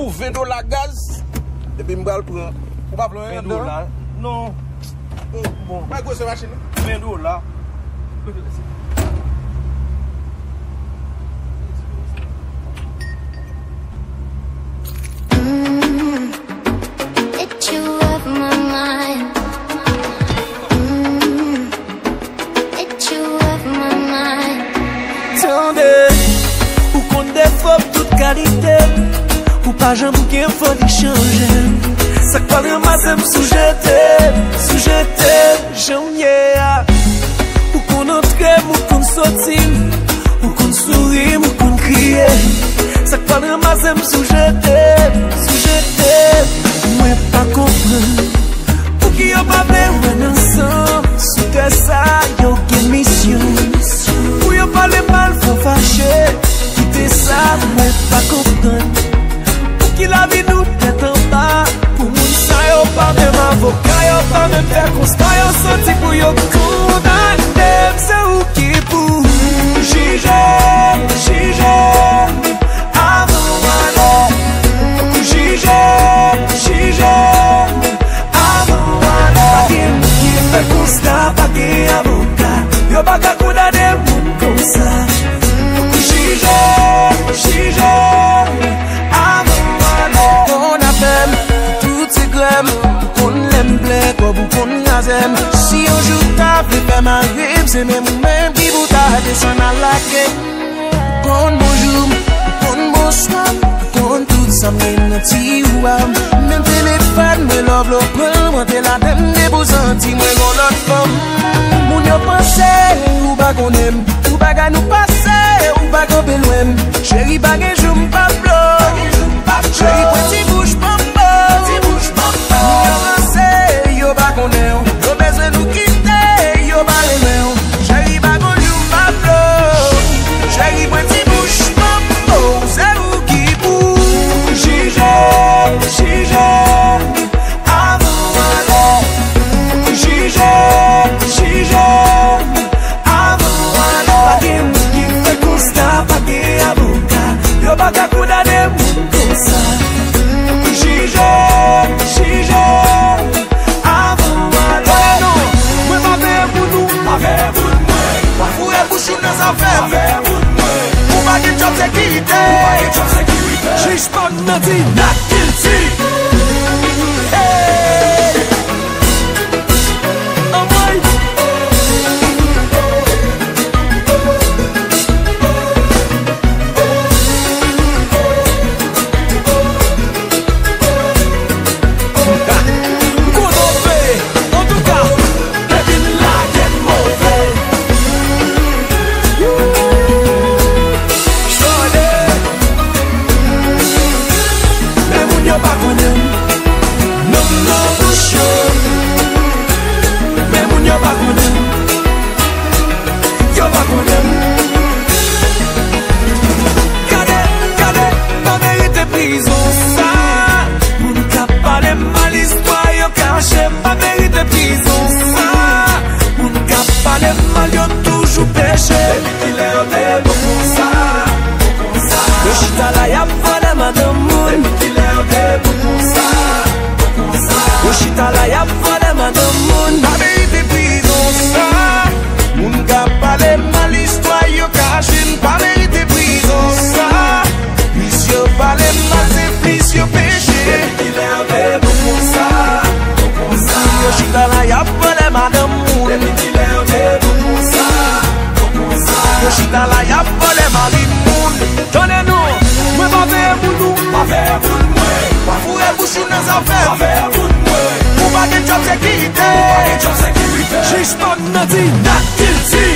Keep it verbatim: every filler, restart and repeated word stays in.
Pou ven dola gaz, epi m pral pran. Ou pa pran anyen anndan? Ven dola. Non. Oh, bon. Mwen gwo se machin nan. Ven dola. Mm, it's you of my mind. Mm. Tande, ou konn defo m tout kalite. Ou pa janm gen foli chanje m. Sa k pral ranmase m sou jete, sou jete, jan m ye a. Ou konn antre m, ou konn soti m, ou konn souri m, ou konn kriye. Sa k pral ranmase m sou jete, sou jete. Mwen pa konprann. Pouki yo pa vle wè n ansanm sou tè sa? Yo gen misyon pou yo pale mal, fè w fache. Kite sa, mwen pa konprann. Pouki lavi nou tèt anba? Pou moun sa yo pa menm avoka, yo pa menm fè konsta, yo santi pou yo kondane m. Se ou ki pou jije, jije. Avan w ale, jije, jije, avan w ale. Pa gen moun ki fè konsta, pa gen avoka. Yo pa ka kondane moun konsa. Jije, jije, avan w ale. Konn afè m, tout sekrè m, ou konn lè m plè, kòb ou konn kraze m. Si yon jou w ta vle fè mare m, se menm ou menm ki pou ta desann al lage m. Konn bonjou m, ou konn bonswa m, ou konn tout sa m gen nan tiwa m. Menm telefòn mwen lè w vle w pran l, mwen te ladan m depi w santi mwen gon lòt fanm. Moun yo panse ou pa konnen m, tout bagay nou pase, ou pa kanpe lwen m. Cheri, pa gen jou m p ap blow. Cheri, pran ti bouch ban m, bo. Moun yo panse yo pa konnen w, yo bezwen nou kite, yo pa renmen w. Cheri, pa gon jou m p ap blow. Cheri, pran ti bouch ban m, oh, se ou ki pou jije, jije, avan w ale. Jije, jije, avan w ale. Pa gen moun ki fè konsta, pa gen avoka. Yo pa ka kondane moun konsa. Jije, jije, avan w ale. Tande non, mwen pa veye pou nou, pa veye pou mwen. Pa foure bouch ou nan zafè m. Pa veye pou mwen. Ou pa gen djòb sekirite. Ou pa gen djòb sekirite. Jij pa m nan di not guilty. Hey! Anmwey! M konn ofe, antouka, depi n lage n move. Chòde. Men moun yo pa konnen m. Non m nan bouch yo. Men moun yo pa konnen m. Yo pa konnen m. Gade, gade, pa merite prizon sa. Moun k ap pale m mal, istwa yo kache m. Pa merite prizon sa. Moun k ap pale m mal, yo toujou peche. Depi kilè yo te bon konsa? Yo chita la, y ap vòlè madanm moun. Depi kilè yo te bon konsa? Yo chita la, y ap vòlè madanm moun. Pa merite prizon sa. Moun k ap pale mal, istwa yo kache n. Pa merite prizon sa. Plis yo pale mal, se plis yo peche. Depi kilè yo te bon konsa? Yo chita la, y ap vòlè madanm moun. Depi kilè yo te bon konsa? Yo chita la, y ap vòlè mari moun. Tande non, mwen pa veye pou nou, pa veye pou mwen. Pa foure bouch ou nan zafè m. Pa veye pou mwen. Ou pa gen djòb sekirite. Ou pa gen djòb sekirite. Jij pa m nan di not guilty.